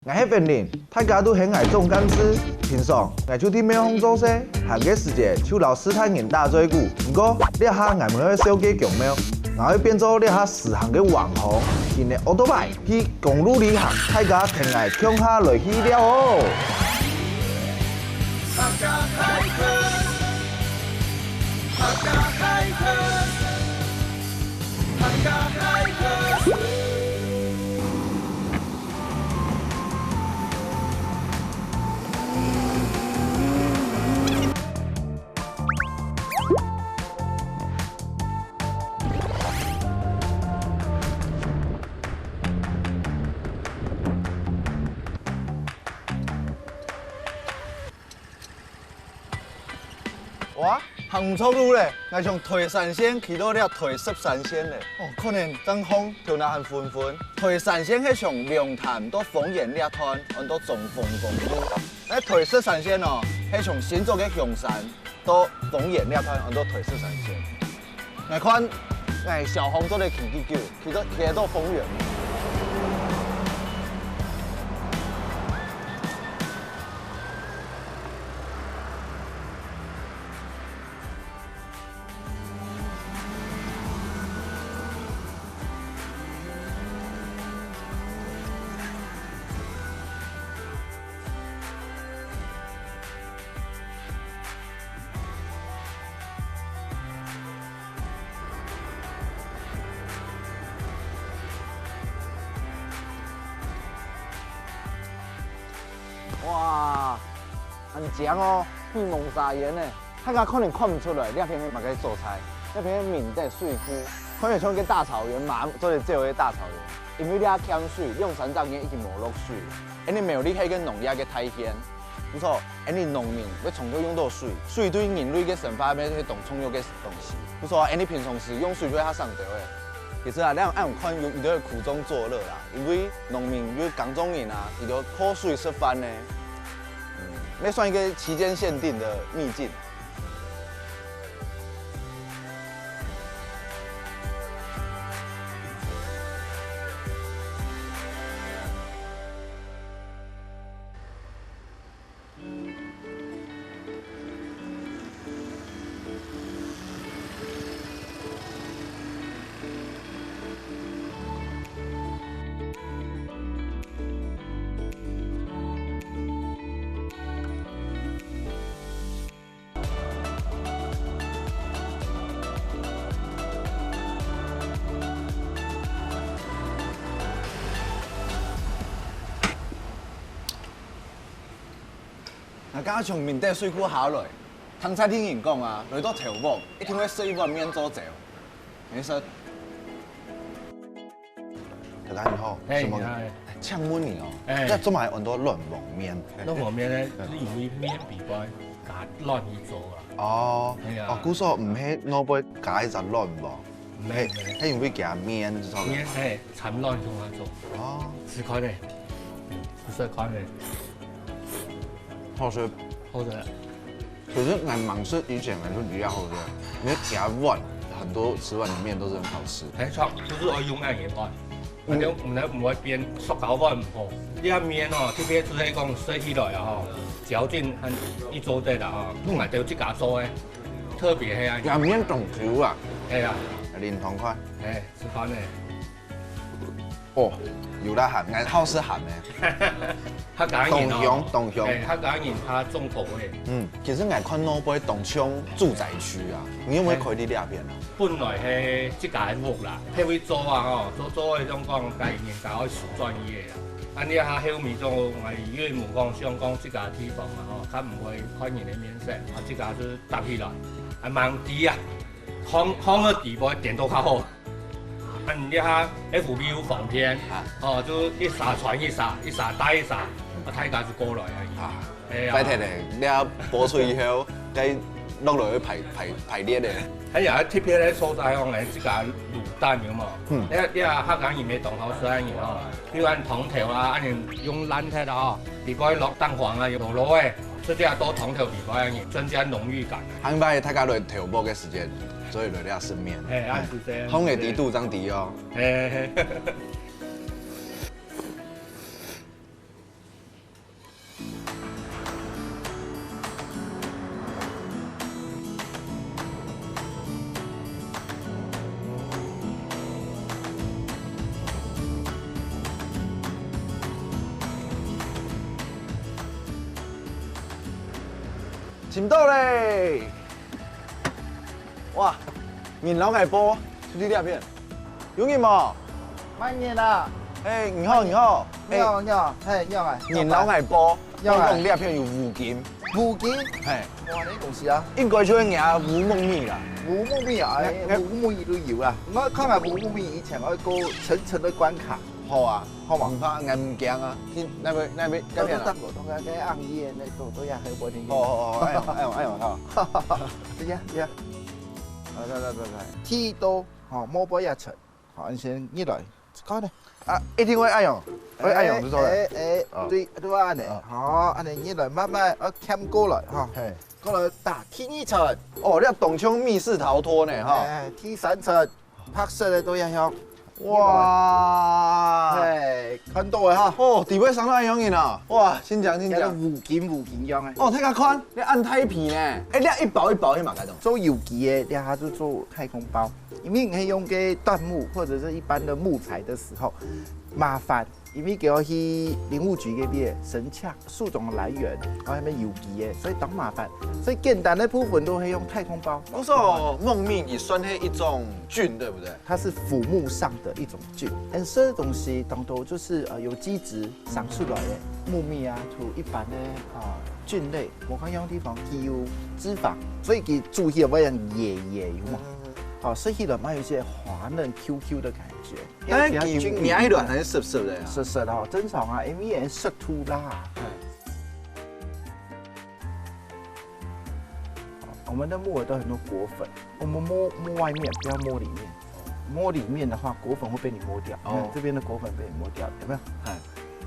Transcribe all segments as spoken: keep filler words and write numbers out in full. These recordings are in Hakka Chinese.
𠊎係Wenlin，大家都喊𠊎總幹事。平常，𠊎就在廟方做事，閒个時節就摎序大人打嘴鼓。毋過，這下𠊎毋會守該宮廟，𠊎會變做這下時行个網紅，騎个奧多拜去公路旅行，大家跈𠊎共下來去尞哦！哇，行毋著路咧！𠊎從台三線騎到這台十三線咧。哦，可能正䟘頭那還昏昏。台三線係從龍潭到豐原這段，安到中豐公路。該台十三線哦，係從新竹个香山到豐原這段，安到台十三線。 𠊎看𠊎小黃做得騎幾久，騎到騎到豐原。 哇，恁靚哦，殕濛沙煙呢！大家可能看毋出來，這片係麼个所在？這片係明德水庫，看起來像个大草原，馬上做得走个大草原。因為這欠水，兩三十年已經無落水，恁呢苗栗係个農業个大縣。 毋錯，𠊎俚農民會長久用到水，水對人類个生活乜係當重要个東西。毋錯，𠊎俚平常時用水就會較省兜仔。其實啊，恁樣看有一兜苦中作樂啦，因為農民又耕種人啊，佢兜靠水食飯呢，嗯，乜算一個期間限定的秘境。 𠊎剛剛從明德水庫下來，聽在地人講啊，來到頭屋，一定會食一碗麵做朝。你說，大家你好，嘿，什麼？你好。請問你哦，哎。這做麼个安到卵黃麵？卵黃麵呢，係因為麵裡背加卵去做啊。哦，係啊。哦，故所毋係外背加一隻卵黃，毋係，毋係。係因為加麵，知道嗎？麵，嘿，摻卵共下做。哦。試看呢，試試看呢。好食。好食。 可是𠊎吂食以前，𠊎就知佢好食。因為其他碗很多吃完的麵都是很好吃。沒錯，就是愛用恁樣个碗，嗯。反正毋會，毋會變塑膠碗毋好。這麵哦，特別就係講食起來啊吼，嚼勁還一做得啦吼，嗯。𠊎兜自家做个，特別係恁樣。這麵當Q啊！係啊。啉看看。哎，試看呢。 哦，有啦鹹，𠊎好食鹹个。客家人哦，當香，當香。哎，客家人較重口味。嗯，其實𠊎看外背當像住宅區啊，你有無開在這片啊？本來係自家个屋啦，後尾做啊吼，做做个像講，家己人家愛專業啦。啊，你下後尾做，𠊎因為無講想講自家地方嘛吼，較毋會看人个面色，啊，自家就搭起來，啊，吂知啊，放，放个地方點到較好。 啊，你這下FB有方便，啊。哦，就一儕傳一儕，一儕帶一儕，啊，大家就過來啊。啊，哎呀。拜託咧，你這播出以後，該落落去排，排，排列咧。哎呀，特別个所在哦，𠊎自家滷蛋有無？嗯。你，你啊，客家人乜當好食个人哦，比如講湯頭啊，恁樣用爛忒啊吼，裡背落蛋黃啊，有落落个，直接倒湯頭裡背个人，增加濃郁感。下擺大家來頭屋个時間，做得來這食麵。嘿，啊，係這樣。風味知肚正知哦。 嘿，嘿，嘿。尋到咧！哇，人摎𠊎報，就在這片。有人無？慢點啊！哎，你好，你好。你好，你好，嘿，你好啊。人摎𠊎報，有啊。講這片有烏金。烏金？嘿。哇，你恭喜啊！應該就係𠊎烏木米啦。烏木米啊，哎，烏木米都有啊。𠊎看下烏木米以前愛過層層个關卡。好啊。 好嘛？毋怕，𠊎毋驚啊。去，該位，該位，該片啊。到，到，到，該，該紅衣个，該，到，到遐，該位。好，好，好，哎喲，哎喲，哎喲，好。對呀，對呀。來，來，來，來，來。剃刀，吼，莫不要沉。好，恁先入來，看呢。啊，一定會恁樣，會恁樣，就著了。哎，哎，哦。對，對啊，恁呢。哦。好，恁呢入來，慢慢，啊，鉗過來，哈。嘿。過來打第二層。哦，你要懂像密室逃脫呢，哈。哎，第三層。 白色个都一樣。哇！嘿，看到个哈。哦，底背生到恁樣个啊！哇，真靚，真靚。烏金烏金樣个。哦，大家看，你恁大片呢？哎，你一包一包去嘛，該種。做有機个，這下就做太空包，因為你可以用个椴木或者是一般的木材的時候，麻煩，因為佢愛去林務局該片申請。 樹種个來源，然後還有機个，所以當麻煩。所以簡單个部分都係用太空包。𠊎說，木米也算係一種菌，對不對？它是腐木上的一種菌，很多東西當多就是呃有機質長出來个木米啊，同一般个啊菌類，無共樣个地方，佢有脂肪，所以佢煮起來會很野野，有無？好，所以起來嘛有一些滑嫩Q Q的感覺。 但係佢，你愛軟還係濕濕个啊？濕濕个哦，正常啊，因為也濕度啦。嗯。我們的木耳都很多果粉，我們摸，摸外面，不要摸裡面。摸裡面的話，果粉會被你摸掉。哦。你看這邊的果粉被你摸掉，有沒有？哎。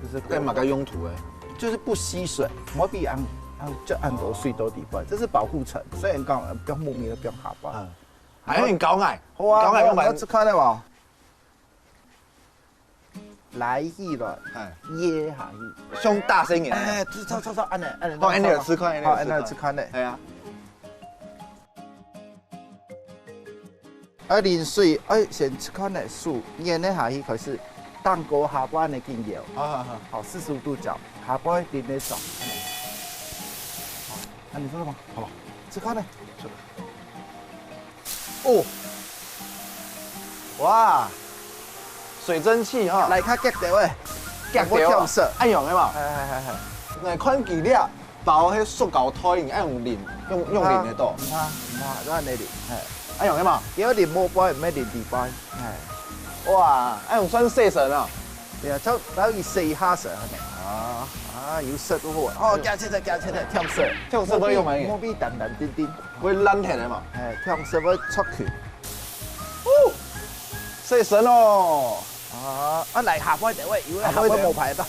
就是果粉。該麼个用途誒？就是不吸水，莫比按，按，就按到水到底部，這是保護層。雖然講，呃，不要木米，不要下巴。嗯。 還有你搞𠊎，好啊，搞𠊎用白。𠊎，𠊎試看咧無？拉起來，哎。掖下去。像大聲一點。哎，就差，差，差，恁呢，恁呢，哦，恁呢有試看，恁呢有試看。好，恁呢有試看咧。哎呀。啊，淋水，哎，先試看咧，手，掖咧下去，開始，當高下半个緊搖。好，好，好。好，四十五度角，下半个頂咧上。好，啊，你做得嗎？好。試看咧。試看。 哦，哇，水蒸氣哈，來較激點喂，激點哦，跳色，哎喲，有無？哎哎哎哎，來看佢這包係塑膠袋，你愛用淋，用用淋个多，毋怕毋怕，都恁呢淋，哎，哎喲，有無？你要淋摸杯，毋係淋底杯，哎，哇，哎喲，算細神啊。 對啊，就等於洗一下水恁呢。啊，啊，有色都好啊。哦，加切的，加切的，跳色。跳色會用嗎？莫比，莫比淡淡定定。會爛忒个嘛。哎，跳色會出去。哦，細神哦。啊，啊，來下背的位，因為下背無拍到。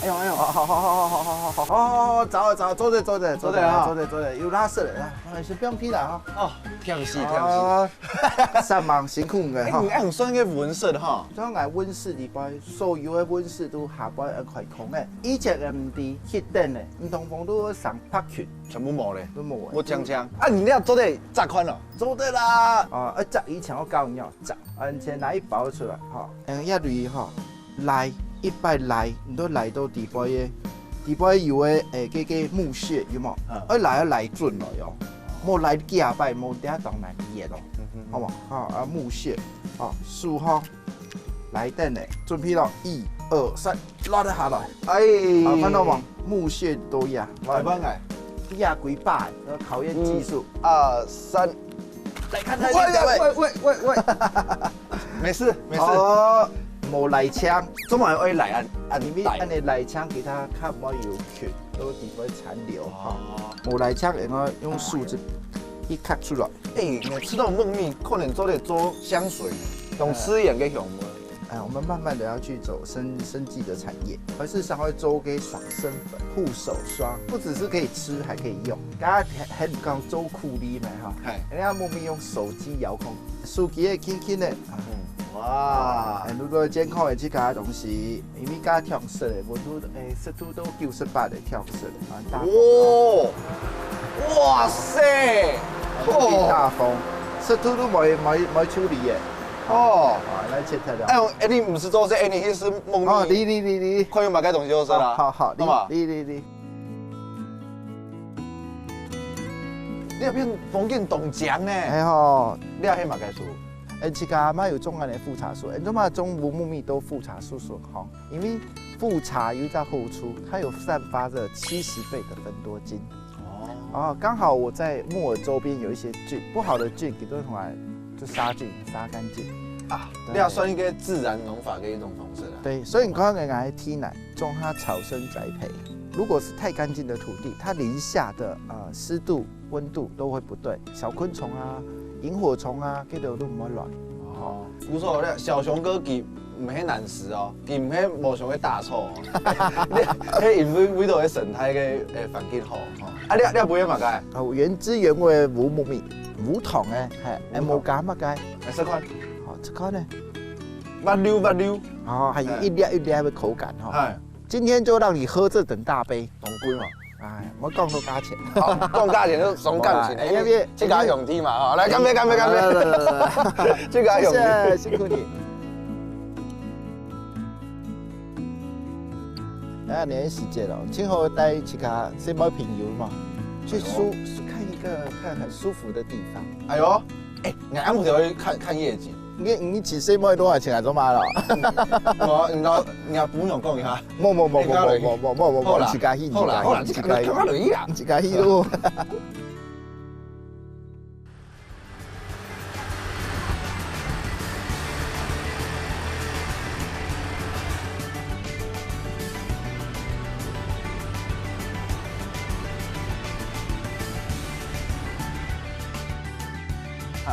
哎喲，哎喲。好好好好好好好好好，走啊走啊，做得做得做得做得啊。做得做得，有拉色的啊，哎，先不用踢了哈。哦，跳死跳死。啊，三忙辛苦个哈。哎，你恁算个溫室哈。像𠊎溫室裡背 所有个溫室都下背愛開空个。以前个毋知，歇等个，毋通風都會生白菌。全部無咧。都無咧。無淨淨。啊，你這做得摘看哦。做得啦。啊，愛摘以前𠊎教你哦，摘。啊，你先拿一包出來，哈。嗯，這裡哈，拉，一擺拉，你都拉到底背个，底背有个，誒，个，个木屑有無？嗯。愛拉，愛拉準了喲。莫拉幾下擺，莫等下當難掖哦。嗯哼。好無？好，啊，木屑，啊，樹哈。 來等咧，準備咯，一、二、三，落得下來。哎，好，看到無？木屑都呀，來，放來。這幾把，要考驗技術。一、二、三。來看，來，喂，喂，喂，喂，喂。沒事，沒事。哦，無拉強。做麼个愛拉恁，恁大？因為恁呢拉強，其他較無有菌，都底背殘留哈。哦。無拉強，然後用樹枝一卡出來。 哎，你知道木米可能做得做香水，用自然个香味。哎，我們慢慢地要去走生，生技的產業，而事實上會做个爽身粉、護手霜，不只是可以吃，還可以用。大家很，很講做苦力嘛哈，嘿。人家木米用手機遙控，手機个輕輕的，嗯，哇，很多健康的這個東西。 因為加強濕个，溫度，誒，濕度都九十八个強濕个，啊，大風。哦，哇塞，哦。大風，濕度都無，無，無處理个。哦。啊，來切掉了。哎喲，哎，你毋使做事，哎，你去試摸摸。哦，你，你，你，你。看有麼个東西好食啦。好，好，好，你，好嘛。你，你，你。這片風景當靚呢。哎吼，這係麼个樹？哎，自家嘛有種恁呢富察樹，哎，做嘛種烏木米都富察樹樹吼，因為富察有一个好處，它有散发着七十倍的芬多精。哦，刚好我在木耳周边有一些菌，不好的菌，给它拿来就杀菌、杀干净。啊，对。這算一个自然农法的一种方式啦。对，所以你刚刚讲的天然种它草生栽培，如果是太干净的土地，它林下的呃湿度、温度都会不对，小昆虫啊、萤火虫啊，这个都不会乱。哦，不错，小熊哥佢毋係难食哦，佢毋係無想要打草哦，你係因為為到个生态个诶环境好。啊，你你不会嘛个？哦，原汁原味的乌木米，无糖的，嘿，哎，无加么个，来试看。好，试看呢。滑溜滑溜。哦，还有一粒一粒的口感哈。哎，今天就让你喝这等大杯。当贵嘛。哎，我讲到价钱。好，讲价钱就讲感情，哎，因为这个兄弟嘛，哈，来干杯，干杯，干杯，来来来来来，这个兄弟，谢谢，辛苦你。哎呀，你的时间哦，今后带自家这帮朋友嘛，去舒看一个看很舒服的地方。哎呦，哎，你俺们可以看看夜景。你你去洗妹多少钱啊？做嘛了？我你要你要不用讲一下。莫莫莫莫莫莫莫莫莫莫，好啦，自家去，好啦好啦，自家去，自家去啦，自家去咯。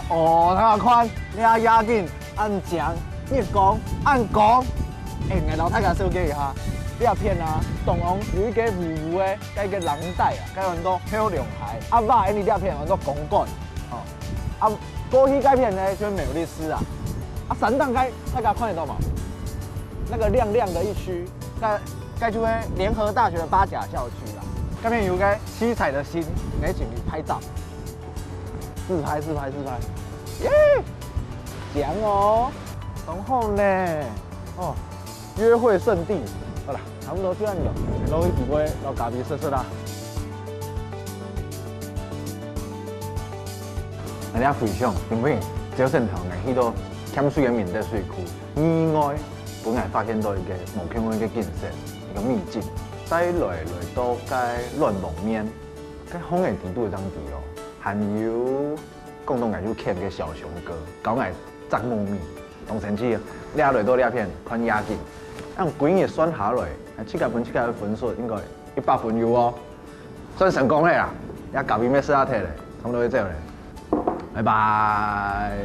哦，大家看，這夜景恁靚，月光恁光。哎，𠊎摎大家紹介一下，這片啊，中央有一个烏烏个，該个藍帶啊，該安到後龍溪。啊，哇，你這片安到公館，哦。啊，過去該片呢，就美麗斯啊。啊，山頂該大家看得到嗎？那个亮亮的一区，該該就係聯合大學的八甲校区啦。該片有个七彩的星，你愛進去拍照。 自拍，自拍，自拍。耶！靚哦，當好呢。哦，約會聖地。好啦，差不多就恁樣，落去底背摎咖啡食食啦。𠊎這回想，因為朝晨頭𠊎去到欠水个明德水庫，意外分𠊎發現到一个無共樣个景色，一个秘境。再來來到該卵黃面， 該巷仔底肚个張地哦，還有講到𠊎就欠个小熊哥，教𠊎摘木米，當生趣啊！這來到這片看夜景，恁歸日算下來，自家分自家个分數應該一百分有哦，算成功了啦！這咖啡乜食啊忒了，差不多愛走了，拜拜。